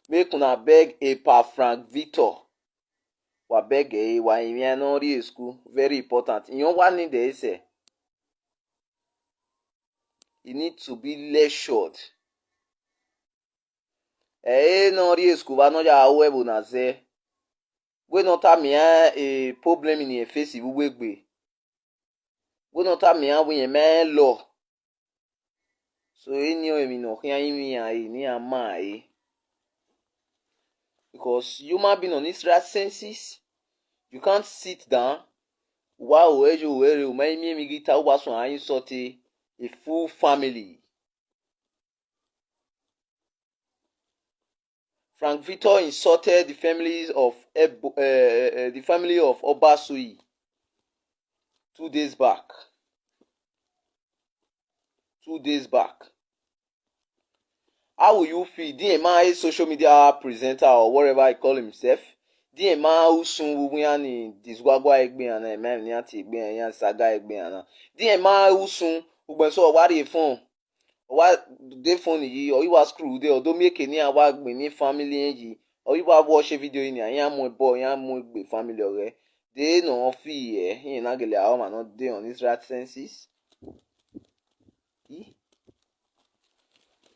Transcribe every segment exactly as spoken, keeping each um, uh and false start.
Make una beg Epa Frank Victor. Wa beg ẹre, wa rinmwian ne ọ rrie school, very important. Irẹn wa need ẹre sẹ. He need to be lectured. Ẹre ne ọ rrie school vbe ne ọ ya ru ẹvbo na zẹ. Wẹ ne ọ tama iran problem ne irẹn face vbe uwu egbe. Wẹ ne ọ tama iran wẹ irẹn ma rẹn lọ. So, eni ọrọre emwi ne ọ khian rinmwian ẹre ne iran ma ẹre. Because human being on this earth senses, you can't sit down. Wa ru ẹre, yo ru ẹre, u ma i miẹn emwi ghi ta, u wa suẹn a insult a full family. Frank Victor insulted the families of Ebo- uh, uh, the family of Obasui two days back. Two days back. How will you feel? Di ma a social media presenter or whatever he call himself. Di ma a usun vbe uwu iran ni disgwagwa egbe iran na, ma emwi ne iran tie egbe iran, iran saga egbe iran na. Di ma a usun, ugbẹn so ọ wa rrie phone. Ọ wa de phone yi, ọ i wa scroll de, ọ do miẹn eke ne iran wa gbinni family ẹn yi. Ọ i wa watch video yi nian, iran mu ẹbọ, iran mu egbe family ọghẹ. De ne ọ fi ẹre, iran na gele a ọmwa ne ọ de on his right senses. I?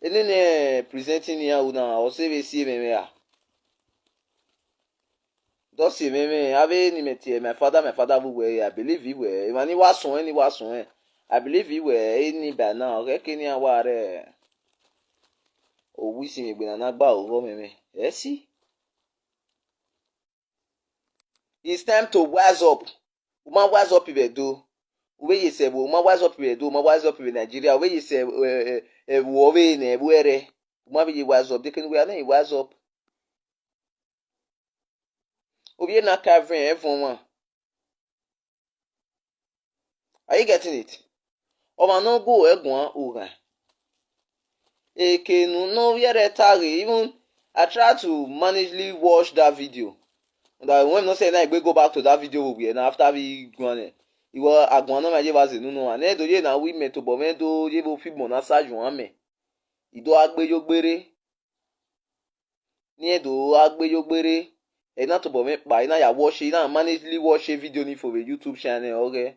Enene presenting iran ru na, ọ sẹ vbe si emwẹmwẹ ra? Dọsi emwẹmwẹ, avbe ne imẹ tie my father, my father vbe uwẹ, I believe wẹ emwa ni wa suẹn, ni wa suẹn. I believe wẹ eni by now, ọ ghẹ ke ne iran wa rre owa isinmwi egbe na na gba aro vbe ọmwẹmwẹ. Ẹ si. It's time to wise up. U ma wise up vbe Ẹdo, u vbe ye sẹ ẹvbo, u ma wise up vbe Ẹdo, u ma wise up vbe Nigeria, u vbe ye sẹ ẹvbo ọvbehe ne ẹvbo ẹrrẹ, u ma vbe ye wise up, de kene uwẹ a na wise up. Ovbi na ka ẹvbo ẹvbo ọmwa. Are you getting it? Ọmwa ne ọ gu ẹre guan ughan. Eke ne ovbi ẹre ta ghe, even I try to managely watch that video. That when no say na egbe go back to that video we were na after we guan. Iwẹ aguan nọ ma ye vbe zẹ unu nọ, ne do ye na wi mẹ tobọ mwẹ do ye vbe ofigbọn na sa yuan mẹ. I do gha gbe yo gbere. Ne irẹn do gha gbe yo gbere, ẹ i na tobọ mwẹ kpa, I na ya watch, I na managely watch video ni fo vbe YouTube channel ọghẹ.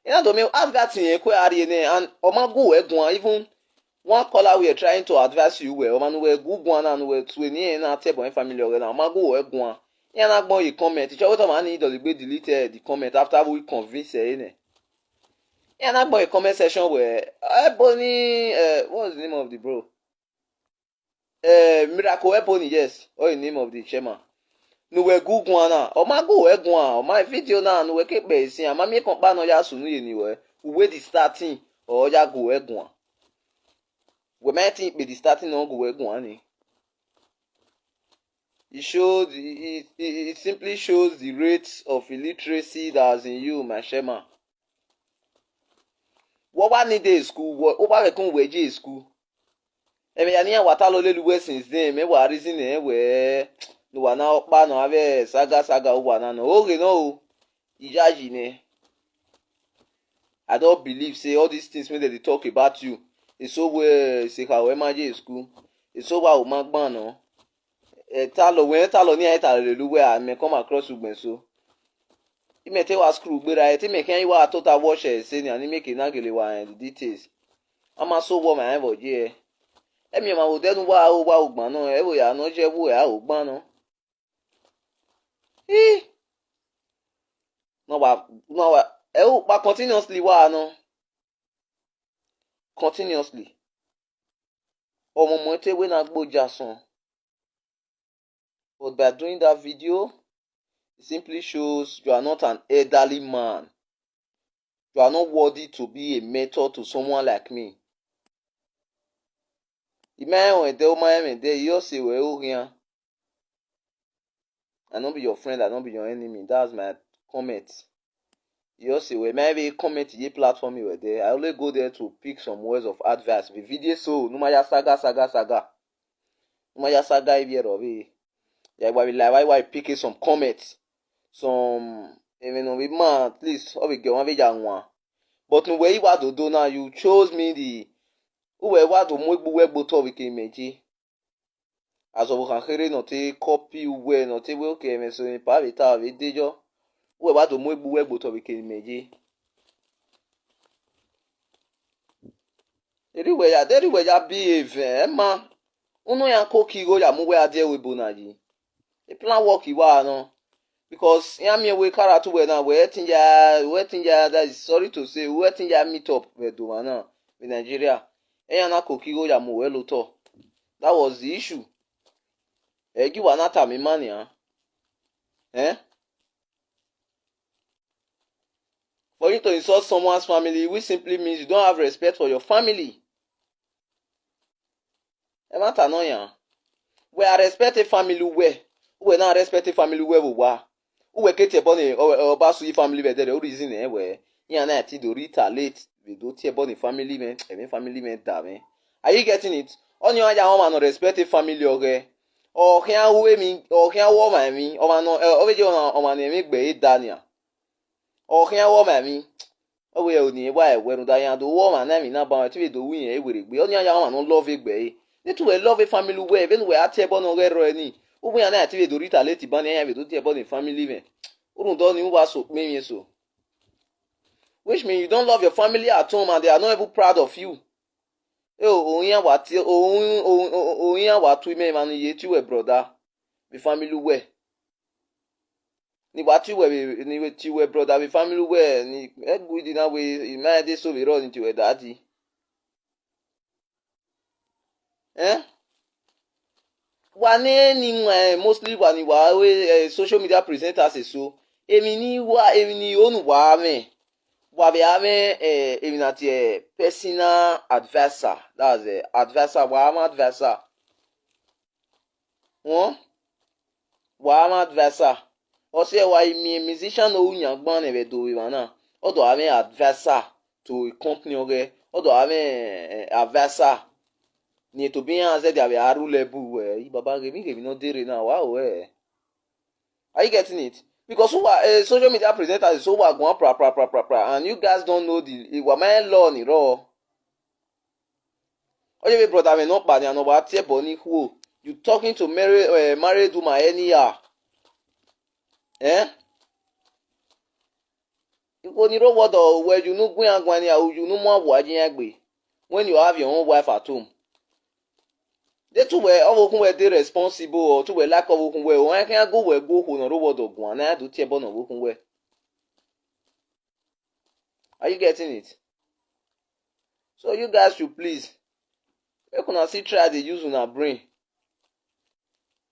I na do miẹn advert rẹn kue a rrie nẹ, and ọ ma gu wẹ guan, even one caller we are trying to advise you wẹ, ọmwa ne uwẹ gu guan na, ne uwẹ tue ne irẹn na tẹ bọ family ọghẹ na, ọ ma gu wẹ guan. Iran na gbọn ye comment, I sure wẹ te ọmwa ni dọlegbe delete the comment after we convince ẹre nẹ. Iran na gbọn ye comment section wẹ, ẹbo ni, eh, what's the name of the bro? Eh, Miracle Ebony, yes, all in name of the chairman. Ne uwẹ gu guan na, ọ ma gu wẹ guan, ọ ma video na, ne uwẹ ke kpẹ esian, ma miẹn ekọnkpa ne ọ ya sunu ye ne uwẹ, uwẹ the starting, ọ ya gu wẹ guan. Wẹ ma think pe the starting ne ọ gu wẹ guan ni. It shows, it, it, it simply shows the rate of illiteracy that is in you, my chairman. Wẹ wa ni de school, wẹ, u wa vbe kun wẹ je school. Ẹmwẹ ya ne iran wa ta lọ lele uwẹ since then, mẹ wa reason nẹ wẹ, ne uwa na ọkpa nọ avbe saga saga uwa na nọ. Oghe nọ o, iyayi nẹ. I don't believe say all these things wey dem dey talk about you, eso wẹ, esekha wẹ ma ye school, eso wa o ma gban nọ. Ẹ ta lọ, wẹ ta lọ ne iran ta lele uwẹ, a mẹ come across ugbẹn so. Imẹ te wa school gberra, ẹ te imẹ khian i wa tota watch ẹre ẹse nian, ne imẹ ke na gele wa rẹn the details. A ma so wọ ma rẹn vbe ọ ye ẹre. Ẹmiọnmwẹ vbe odẹ ne uwa ro, uwa ro gban nọ, ẹ vbe ya nọ, ọ ye ẹvbo ẹ a ro gban nọ. I, ne ọ wa, ne ọ wa, ẹ u kpa continuously wa nọ. Continuously. Ọmọmọ te wẹ na gbe oja sọn. But by doing that video, it simply shows you are not an elderly man. You are not worthy to be a mentor to someone like me. I ma rẹn ẹdẹ, u ma rẹn mwẹ ẹdẹ, I just say wẹ oghian. I no be your friend, I no be your enemy. That's my comment. I just say wẹ, ma vbe comment ye platform wẹ dẹ. I only go there to pick some words of advice. Vbe video so, ne u ma ya saga, saga, saga. Ne u ma ya saga ivbi ẹre ọvbehe. Ya wa vbe like, wa, wa pick some comments. Some, emwi ne ọ vbe ma, at least, ọ vbe gie ọmwa vbe ya wan. But ne uwẹ i wa do do na, you chose me the, uwẹ wa do mu egbe uwẹ gbe otọ vbe ke imẹ je. Azọvbokhan kherhe ne ọ te copy uwẹ, ne ọ te wẹ, okay, ẹmwẹ eso ne pa vbe ta vbe de yọ. Uwẹ wa do mu egbe uwẹ gbe otọ vbe kere imẹ ye. Erriọ uwẹ ya, deghẹ uwẹ ya behave, ẹ ma, unu iran koko igho ya mu uwẹ gha die ẹvbo ebo na yi. E plan work wa nọ. Because iran miẹn wẹ character uwẹ na, wẹ ẹtin ya, wẹ ẹtin ya, that is sorry to say, wẹ ẹtin ya meet up vbe Ẹdo mwa na, vbe Nigeria. Iran na koko igho ya mu uwẹ lotọ. That was the issue. Ẹ gi uwa na tama ima nian. Eh? For you to insult someone's family, which simply means you don't have respect for your family. Ẹmwata nọ yan. Wẹ a respect family uwẹ, uwẹ na respect family uwẹ vbe owa. Uwẹ ke tie ẹbọ ne ọ, ọba su yi family vbe ẹdẹrẹ, o reason nẹ wẹ, iran na te do retaliate vbe do tie ẹbọ ne family mwẹ, ẹmwẹ family mwẹ da mwẹ. Are you getting it? Ọni ọ ya ọmwa ne ọ respect family ọghẹ. Ọ khian ru emwi, ọ khian ru ọmwa emwi, ọmwa nọ, ọ vbe je ọmwa, ọmwa ne ẹmwẹ egbe ẹre da nian. Ọ khian ru ọmwa emwi. Ọ wẹ eni wa ẹwẹ rhunmwuda iran do ru ọmwa na emwi na ba mwẹ, te vbe do ru irẹn ewerriegbe. Ọni ọ ya ọmwa ne ọ love egbe ẹre. Ne te uwẹ love family uwẹ, vbene uwẹ a tie ẹbọ ne ọ ghẹ rrọọ ni, uwẹ iran na te vbe do retaliate ban iran vbe do tie ẹbọ ne family mwẹ. Rhunmwuda ọni uwa so kpe emwi eso. Which means you don't love your family at home and they are not even proud of you. E o, o iran wa tie, o, o, o, o iran wa tu imẹ emwa ni ye tie uwẹ brother vbe family uwẹ. Ni wa tie uwẹ vbe, ni vbe tie uwẹ brother vbe family uwẹ, ni ẹ gu idi na wẹ, I ma rẹn de so vbe rrọọ ni tie uwẹ daddy. Eh? Wa ne ni wan, mostly wa ni wa ru, eh, social media presenters eso. Emwi ni wa, emwi ni ho ne uwa mwẹ, wa vbe a mwẹ, eh, emwi na tie personal adviser, that's, eh, adviser, wa a mwẹ adviser. Wọn, wa a mwẹ adviser. Ọ sẹ wa i miẹn musician ne ọ ru yan gban nẹ vbe Ẹdo vbe emwa na, ọ do a mwẹ adviser to company ọghẹ, ọ do a mwẹ, eh, adviser. Ne tobọ iran zẹdẹ vbe a rule ẹbu wẹ, i baba ghemwi ghemwi ne ọ de rre na, wa ru ẹre. Are you getting it? Because uwa, eh, social media presenters, so uwa guan pra pra pra pra pra, and you guys don't know the, wa ma rẹn law ni rrọọ. Ọ ye vbe brother mwẹ nọkpa nian ne ọ wa tie ẹbọ ni khuo. You talking to married, eh, married woman anyhow. Eh? Ikhuo ni rre owa ọdọ, wẹ you no gu iran guan nian, you no mu awua ye iran gbe. When you have your own wife at home. De te uwẹ, ọvbokhan uwẹ de responsible, or te uwẹ like ọvbokhan uwẹ, ọ rẹn khian gu uwẹ gu okhuo ne ọ rre owa ọdọ guan, ne a do tie ẹbọ ne ọvbokhan uwẹ. Are you getting it? So you guys should please, make una still try dey use una brain.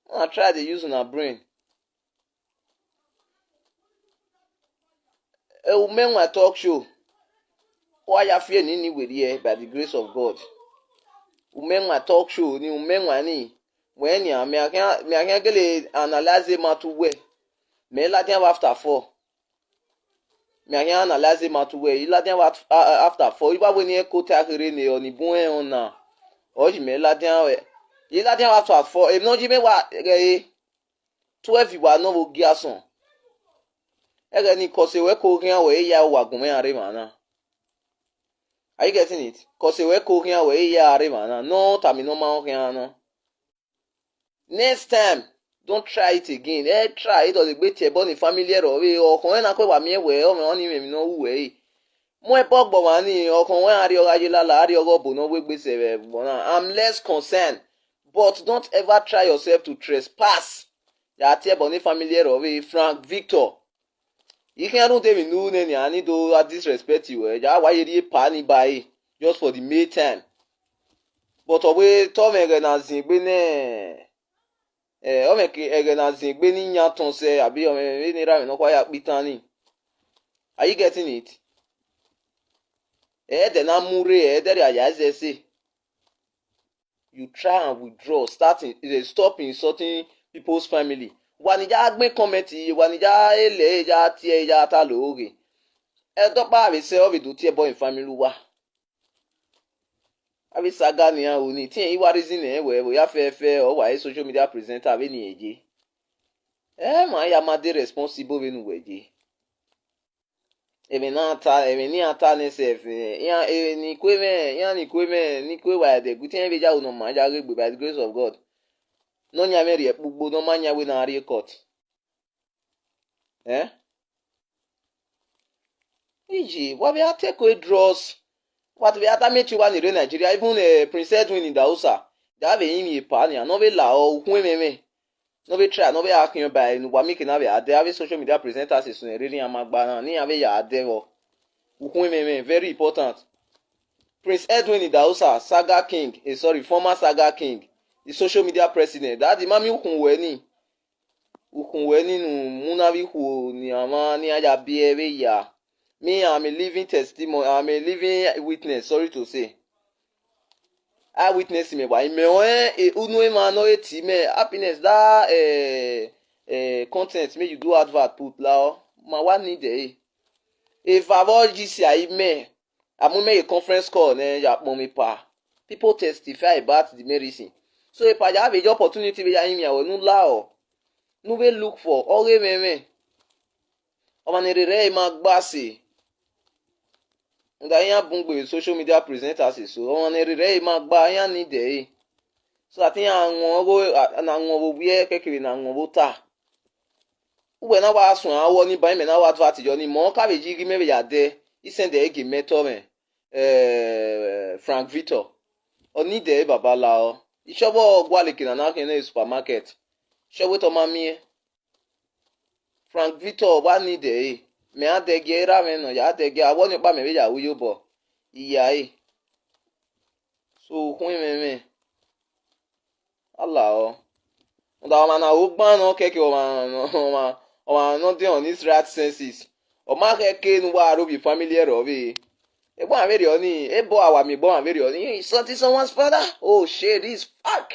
Una try dey use una brain. Eh, Umenwan Talk Show. Wa ya fi eni ni werriẹ by the grace of God. Umenwan Talk Show ni Umenwan ni. Wẹ nian, mẹ a khian, mẹ a khian gele analyze ma tu wẹ. Mẹ ladian vbe after four. Mẹ a khian analyze ma tu wẹ, I ladian vbe at-, a-, a-, after four. I wa wẹ ne eko ta kherhe ne ọ ni bun ẹn ọna. Ọ yi mẹ ladian vbe. I ladian vbe after four. Emwi ne ọ yi mẹ wa ghẹ re. Twelve wa nọ vbe ogiasọn. Ẹghẹ ni kọse wẹ ko khian wẹ ya wa gun mwẹ rre emwa na. Are you getting it? Kọse wẹ ko khian wẹ ya rre emwa na. Nọ tama ne ọ ma khian nọ. Next time, don't try it again. Ẹ try it, ọ degbe tie ẹbọ ne family ẹre ọ vbe, ọkhọn ẹre na kue wa miẹn wẹ, ọ mwẹ ọni mwẹ emwi ne ọ ru wẹ re. Mu ẹbọ gbe ọmwa ni, ọkhọn wẹ a rriọ gha ye lala, a rriọ gha ọbo ne ọ wegbe sẹ vbe ẹbọ na. I'm less concerned, but don't ever try yourself to trespass. Ya tie ẹbọ ne family ẹre ọ vbe Frank Victor. I khian rhunmwuda emwi ne u ru nẹ nian, ni do a disrespect wẹ, ya wa ye rhie pa ni ba ẹre, just for the mere time. But ọ wẹ te ọ mwẹ ẹghẹ na zin egbe nẹ, eh, ọ mwẹ ke ẹghẹ na zin egbe ne iyan tọn sẹ, abi ọ mwẹ vbene erha mwẹ nọkhua ya kpe itan ni. Are you getting it? Ẹdẹ na mu rre, ẹdẹ rria ya zẹ ẹse. You try and withdraw, start in, eh, stop insulting people's family. Wa ni ya gbẹn comment, wa ni ya ele, ya tie, ya ta lo ghe. Ẹdọkpa vbe sẹ, ọ vbe do tie ẹbọ in family uwa. Avbe saga nian ru ni, te irẹn i wa reason nẹ wẹ, vbe ọ ya fẹfẹ, ọ wa re social media presenter vbene irẹn ye. Ẹ ma ya ma de responsible vbene uwẹ ye. Ẹmwẹ ne a ta, ẹmwẹ ne iran ta nẹ sef, iran, emwi ni kue mwẹ, iran ni kue mwẹ, ni kue wa ẹdẹ gu, te iran vbe ya ru ne ọ ma ya ghe gbe by the grace of God. Ne ọ yan mwẹ rhie kpugbo, ne ọ ma yan wẹ ne a rrie court. Eh? Iye, wa vbe a take away drugs. Wa vbe a da miẹn tie uwa ni rre Nigeria, even eh, Prince Edwin Idahosa, da vbe rinmwian epa nian, ne ọ vbe la ọ, ukhun ẹmwẹ mwẹ. Ne ọ vbe try, ne ọ vbe a khian ba ẹre ne uwa mieke na vbe a dẹ, avbe social media presenters sunu rere iran ma gba na, ne iran vbe ya dẹ vbọ. Ukhun ẹmwẹ mwẹ, very important. Prince Edwin Idahosa, saga king, eh, sorry, former saga king, the social media president. Daddy, ma miẹn ukhun wẹ ni. Ukhun wẹ ni ne u mu na vbe ikhuo ne iran mwa ne iran ya biẹ vbe ya. Me, I'm a living testimony, I'm a living witness, sorry to say. Eyewitness mẹ wa, imẹ ọnrẹn, eh, unu emwa ne ọ re tie mẹ, Happiness, that eh, eh, content make you do advert put lao, ma wa need ẹre. Eva vbe ọ yi sia imẹ, a mu imẹ ye conference call nẹ ya kpọnmwẹ epa. People testify about the medicine. So epa ya vbe ye opportunity vbe ya rinmwian ruẹ ne u la ọ, ne u vbe look for, ọghe mwẹ mwẹ. Ọmwa ne rere ẹre ma gba sẹ, rhunmwuda iran bun gbe social media presenters eso, ọmwa ne rere ẹre ma gba, iran need ẹre. So that iran wọn ọghe, na wọn vbe owiẹ kekere na wọn vbe ota. Uwẹ na wa suẹn awọ ni ba imẹ na wa advert yọ ni, mẹ ọ ka vbe yi ghi mẹ vbe ya dẹ, I send ẹre gie mẹ tọ mwẹ, eh, Frank Victor. Ọ need ẹre baba lao. Ishọvbọ gualeke na na khian ne supermarket. Ishọvbọ tọ ma miẹn. Frank Victor wa need ẹre. Mẹ a dẹgiẹ, erha mwẹ nọ ya dẹgiẹ, awọ ni ọkpa mẹ vbe ya ru iyobọ. Iya ẹre. So, ukhun ẹmwẹ mwẹ. A la ọ. Rhunmwuda ọmwa na ho gban nọ kẹkẹ ọmwa, ọmwa, ọmwa ne ọ dẹ on his right senses. Ọ ma khẹke ne uwa aro vbe family ẹre ọ vbe. Egbe ọmwa vberriọ ni, ebo a wa miẹn egbe ọmwa vberriọ ni. Something someone's father. Oh shit, this fuck.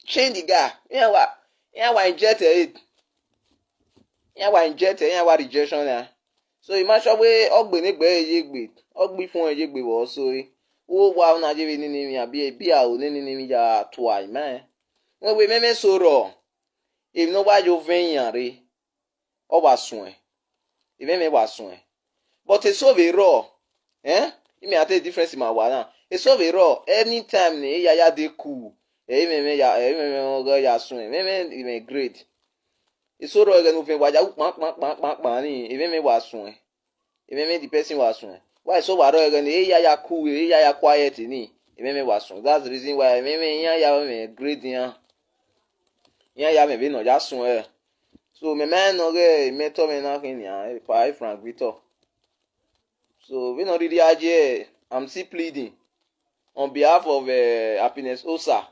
Change the guy. Iran wa, iran wa inject ẹre. Iran wa inject ẹre, iran wa rejection na. So, I ma sure wẹ ọ gbe ne egbe ẹre ye egbe, ọ gbe ifun ẹre ye egbe vbe ọ sẹ. Wo wa na ye vbe nene emwi, abi, abi aro ne nene emwi ya tua ima rẹn. Wẹ wẹ emwẹmwẹ eso rrọọ, emwi ne ọ wa ye ovẹn iran rre, ọ wa suẹn. Emwẹmwẹ wa suẹn. But eso vbe rrọọ, eh? Imẹ a te difference ma wa na. Eso vbe rrọọ, anytime ne e ya ya de ku, ẹ i mwẹ mwẹ ya, ẹ i mwẹ mwẹ ọghẹ ya suẹn, mwẹ mwẹ mwẹ grade. Eso rrọọ ẹghẹ ne ovẹn wa ya ru kpan kpan kpan kpan kpan ni, emwẹmwẹ wa suẹn. Emwẹmwẹ the person wa suẹn. Wa eso wa rrọọ ẹghẹ ne e ya ya ku, e ya ya quiet ni, emwẹmwẹ wa suẹn. That's the reason why emwẹmwẹ iran ya mwẹ grade iran. Iran ya mwẹ vbene ọ ya suẹn. So, mẹ ma rẹn ne ọghe imẹ tọ mwẹ na khin nian, pa Frank Victor. So, vbene ọ rhirhi a ye, I'm still pleading on behalf of, eh, Happiness Osa.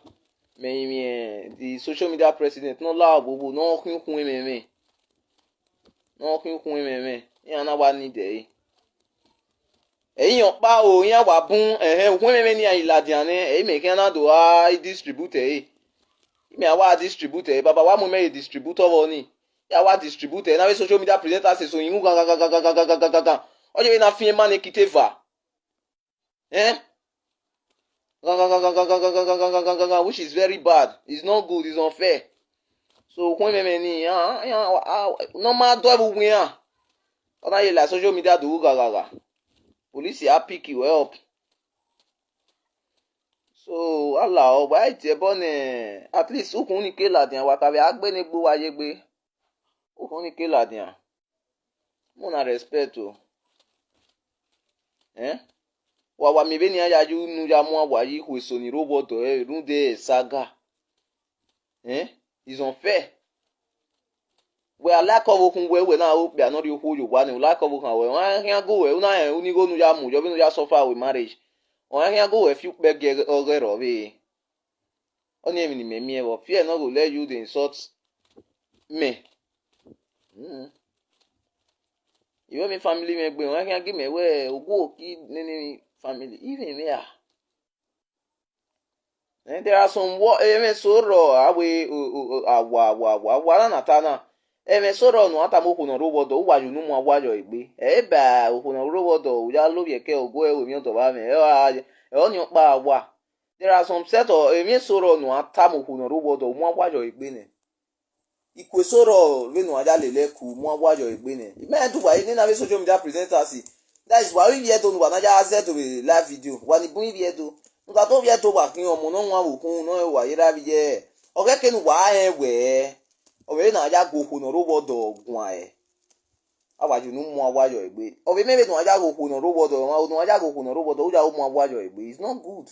Mẹ i mwẹ the social media president ne ọ la ogbogbo, ne ọ khian ukhun ẹmwẹ mwẹ. Ne ọ khian ukhun ẹmwẹ mwẹ. Iran na wa need ẹre. Ẹre iran ọkpa o, iran wa bun, ẹhẹn, ukhun ẹmwẹ mwẹ ne iran i ladian nẹ, ẹre imẹ khian na do gha distribute ẹre. Imẹ a wa distribute ẹre, baba wa mu imẹ ye distribute ọvbọ ni. Ya wa distribute ẹre, na vbe social media presenters eso, iru gangan. Ọ ye vbe na fian ima ne kite eva. Eh? Gangan, which is very bad. It's not good, it's unfair. So, ukhun ẹmwẹ mwẹ ni, ah, ah, ah, ne ọ ma dọ ẹvbo uwu iran. Ọ na ye la social media do ru ghagha. Police a pick you up. So, a la ọ, wa i tie ẹbọ nẹ, at least ukhun ni ke ladian, wa ka vbe a gbe ne egbe uwa ye egbe. Ukhun ni ke ladian. Mu na respect o. Eh? Wa wa miẹn vbene iran ya ye unu ya mu awa ye ikhuo eso ni rre owa ọdọ ẹre rhunmwuda saga. Eh? It's unfair. Wẹ a like ọvbokhan wẹ, wẹ na ru okpia ne ọ rhie okhuo ye owa ni, u like ọvbokhan wẹ, ọ khian gu wẹ, u na rẹn unu igho ne u ya mu yọ vbene u ya suffer vbe marriage. Ọ khian gu wẹ fi ukpẹ gie ọghẹe rrọọ vbe. Ọnii emwi ne imẹ miẹn vbe ọ fiẹ ne ọ ghe let you dey insult me. Mm. Ivbi emwi family mwẹ gbe, ọ khian gie mẹ wẹ ogu ki nene emwi family, even me ah. And there are some wo-, emwi eso rrọọ, a wẹ, o, o, o, awa, awa, awa, awa na na ta na. Emwi eso rrọọ ne uwa tama okhuo ne ọ rre owa ọdọ, uwa ye unu mu awa yọ egbe. Ẹ i ba okhuo ne ọ rre owa ọdọ, u ya lovbiẹ ke ogu ẹre emwi ọdọ vbe mwẹ, ẹ ọre, ẹ ọnii ọkpa awa. There are some set of emwi eso rrọọ ne uwa tama okhuo ne ọ rre owa ọdọ, u mu awa yọ egbe nẹ. Ikhuo eso rrọọ vbene uwa ya lele ẹre ku, u mu awa yọ egbe nẹ. I ma rẹn dugba, nene avbe social media presenters, that is why ivbi Ẹdo ne uwa na ya zẹ do vbe live video, wa ni bun ivbi Ẹdo. Rhunmwuda te ovbi Ẹdo wa khian ọmọ ne ọ wan vbe okhunmwu ne ọ wa ye ra vbe ye Ọ ghẹ ke ne uwa rẹn wẹẹ, ọ vbe na ya gu okhuo ne ọ rre owa ọdọ guan ẹre. A wa ye unu mu owa yọ egbe. Ọ vbe mẹ vbe ne uwa ya gu okhuo ne ọ rre owa ọdọ, ne uwa ya gu okhuo ne ọ rre owa ọdọ, u ya mu owa yọ egbe. It's not good.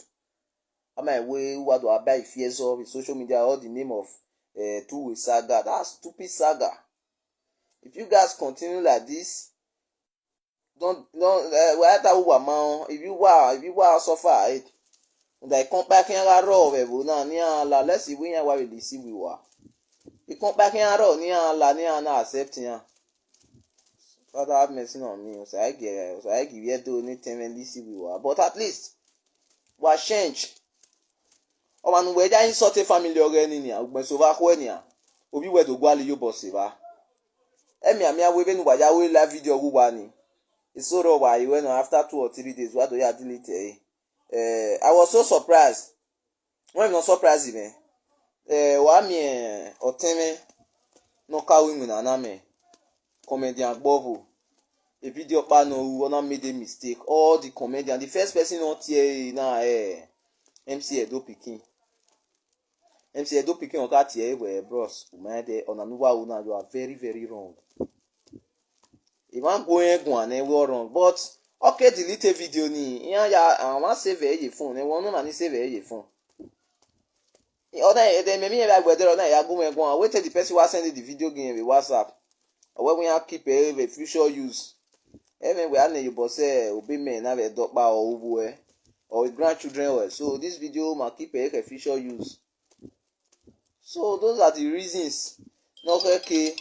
A ma wẹ uwa do a ba ifi ẹzọ vbe social media, all the name of uh, two-way saga. That's stupid saga. If you guys continue like this, don't don't uh, wẹ a ta uwa ma, if you wa if you wa suffer, eh, da ikọnkpa khian gha rrọọ vbe ẹvbo na ne iran la, let's see wẹ iran wa vbe lisi vbe uwa. Ikọnkpa khian rrọọ ne iran la, ne iran na accept iran. Father, have mercy on me. Osaigi, Osaigi, we do anything when this we were. But at least, we are change. Ọmwa ne uwẹ ya insult family ọghẹ ni nian, ugbẹn so vbe akhuẹ nian, ovbi wẹ do gualọ iyobọ sẹ evba. Ẹmianmian wẹ vbene uwa ya ru live video ghe uwa ni, eso rrọọ wa re wẹ nọ, after two or three days, wa do ya delete ẹre. Eh, I was so surprised. Wẹ emwi ne ọ surprise mwẹ, eh, wa miẹn ọtẹn mwẹ ne ọ ka ru iwinna na mẹ, comedian Gbọvbo, video ọkpa ne ọ ru, ọ na made a mistake. All the comedian, the first person ne ọ tie ẹre na, eh, M C Edo Pikin. M C Edo Pikin ọ ka tie ẹre wẹẹ, "Bros, u ma rẹn dẹ, ọna ne uwa ru na, you are very, very wrong." Emwa gu ẹre guan nẹ wẹ ọ wrong, but ọ ke delete video ni, iran ya, a ma save ẹre ye phone, ẹvbo ọnọna ni save ẹre ye phone. Ọ na, ẹdẹ mẹ miẹn vbe agbẹdẹ rẹ, ọ na ya gu mwẹ guan, wẹ te the person wa send the video gi mwẹ vbe WhatsApp. Ọ wẹ wẹ iran keep ẹre vbe future use. Ẹmwẹ wẹ a nẹ ye obọ sẹ obọ imẹ na vbe ẹdọkpa ọ uwu ẹ, or grandchildren ẹ. So this video ma keep ẹre khẹ future use. So those are the reasons ne ọ khẹ ke